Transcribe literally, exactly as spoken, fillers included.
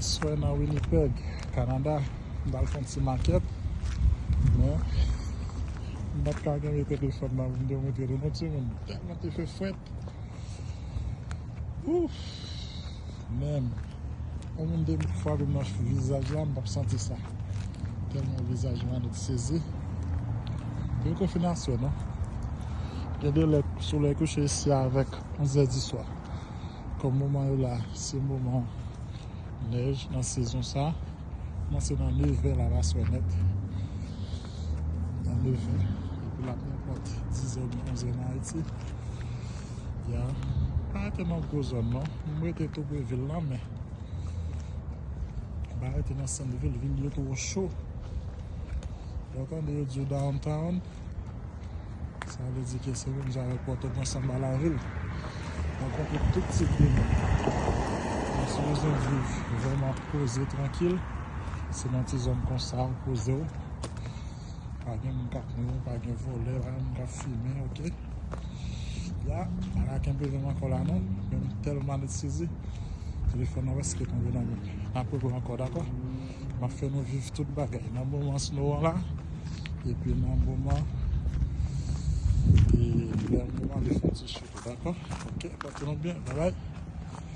Aswè nan Winnipeg, Kanada, m t al fè yon ti makèt, men m pa t ka kenbe telefòn nan pou m te montre nou non timoun, tèlman te fè frèt. Ouf! Men yon moun te frape m nan vizaj la, m p ap santi sa. Tèlman vizaj mwen annik sezi. Byen konfine aswè non. Gen de lè solèy kouche isi avèk onzè di swa. Kòm moman yo la, se moman nèj nan sezon sa. Kòmanse nan nevè la, l ap aswè nèt. Nan nevè. Epi l ap nenpòt dizè oubyen onzè nan Ayiti. Ya. Pa rete nan gwo zòn non. M rete tou pre vil la, men m pa rete nan sant vil. Vil yo twò cho. Lè w tande yo di w downtown, sa vle di ke se menm jan avèk Pòtoprens anba lavil. Rankontre tout tip de moun. Nou sipoze viv vrèman poze, trankil. Se nan ti zòn konsa ou poze w. Pa gen moun k ap nwi w, pa gen vòlè, pa gen moun k ap fimen, oke? Ya, pa ka kenbe menm ankò la non. Men m tèlman annik sezi. Telefòn nan prèske tonbe nan men m. N ap reprann ankò, dakò? M ap fè nou viv tout bagay. Nan moman snow an la, epi nan moman, e, lè moman li fè ti cho tou, dakò? Oke, pòte nou byen, babay.